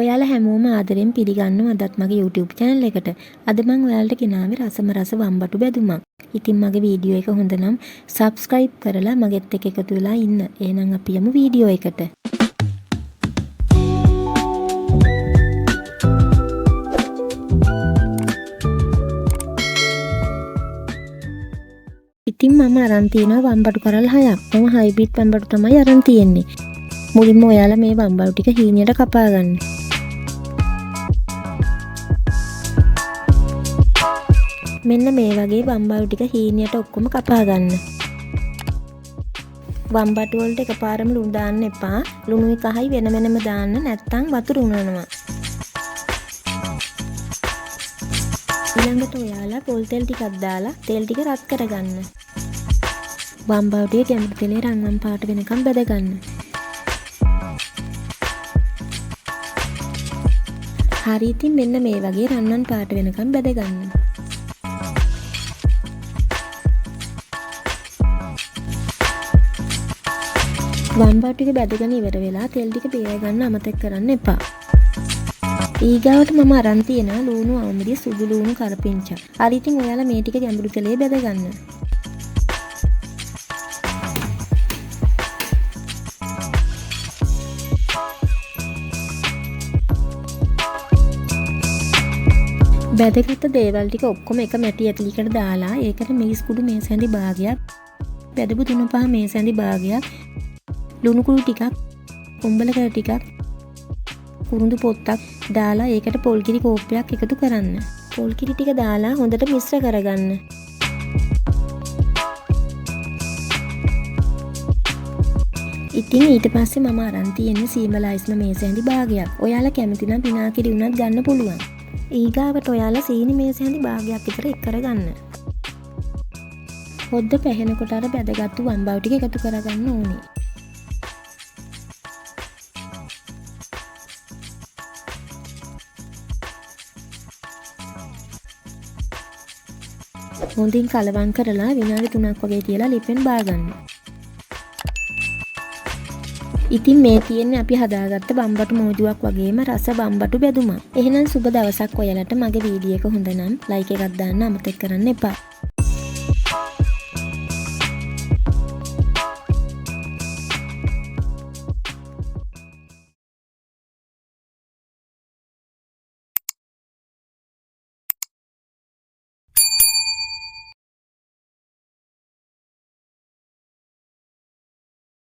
ඔයාලා හැමෝම ආදරෙන් පිළිගන්නවා අදත් මගේ YouTube channel එකට. අද මං ඔයාලට ගෙනාවේ රසම රස වම්බටු බැදුමක්. ඉතින් මගේ වීඩියෝ එක හොඳ නම් subscribe කරලා මගෙත් එක්ක එකතු වෙලා ඉන්න. එහෙනම් අපි යමු වීඩියෝ එකට. ඉතින් මම අරන් තියෙනවා වම්බටු කරල් 6ක්. මම හයිබ්‍රිඩ් වම්බටු තමයි අරන් තියෙන්නේ. මුලින්ම ඔයාලා මේ වම්බටු ටික හීනියට කපා ගන්න. මෙන්න මේ වගේ වම්බටු ටික හීනියට ඔක්කොම කපා ගන්න. වම්බටු වලට එකපාරම ලුණු දාන්න එපා. ලුණුයි කහයි වෙන වෙනම දාන්න, නැත්තම් වතුර උනනවා. ඊළඟට ඔයාලා පොල් තෙල් ටිකක් දාලා තෙල් ටික රත් කරගන්න. වම්බටු ටික ගැඹුරු තෙලේ රන්වන් පාට වෙනකම් බැද ගන්න. හරි, ඉතින් මෙන්න මේ වගේ රන්වන් පාට වෙනකම් බැද ගන්න. වම්බටු ටික බැදගෙන ඉවර වෙලා තෙල් ටික බේර ගන්න අමතක කරන්න එපා. ඊගාවට මම අරන් තියෙනවා ලුණු අවමිරි සුදු ලුණු කරපිංචා. හරි, ඉතින් ඔයාලා මේ ටික ගැඹුරු තෙලේ බැද ගන්න. බැදගත්ත දේවල් ටික ඔක්කොම එක මැටි ඇතිලියකට දාලා ඒකට මිරිස් කුඩු මේස හැඳි භාගයක්, බැදපු 3-5 මේස හැඳි භාගයක්, ලුණු කුඩු ටිකක්, කුඹල කර ටිකක්, කුරුඳු පොත්තක් දාලා ඒකට පොල් කිරි කෝප්පයක් එකතු කරන්න. පොල් කිරි ටික දාලා හොඳට මිශ්‍ර කරගන්න. ඉතින් ඊට පස්සේ මම අරන් තියෙන්නේ සීමලා අයිස්ම මේස හැඳි භාගයක්. ඔයාලා කැමති නම් පිනාකිරි වුණත් ගන්න පුළුවන්. ඊගාවට ඔයාලා සීනි මේස හැඳි භාගයක් විතර එක් කරගන්න. හොද්ද පැහෙනකොට අර බැදගත්තු වම්බව් ටික එකතු කරගන්න ඕනේ. හොඳින් කලවම් කරලා විනාඩි 3ක් වගේ තියලා ලිපෙන් බාගන්න. ඉතින් මේ තියෙන්නේ අපි හදාගත්ත බම්බටු මෝජුවක් වගේම රස බම්බටු බැදුමක්. එහෙනම් සුබ දවසක් ඔයාලට. මගේ වීඩියෝ එක හොඳ නම් ලයික් එකක් දාන්න අමතක කරන්න එපා.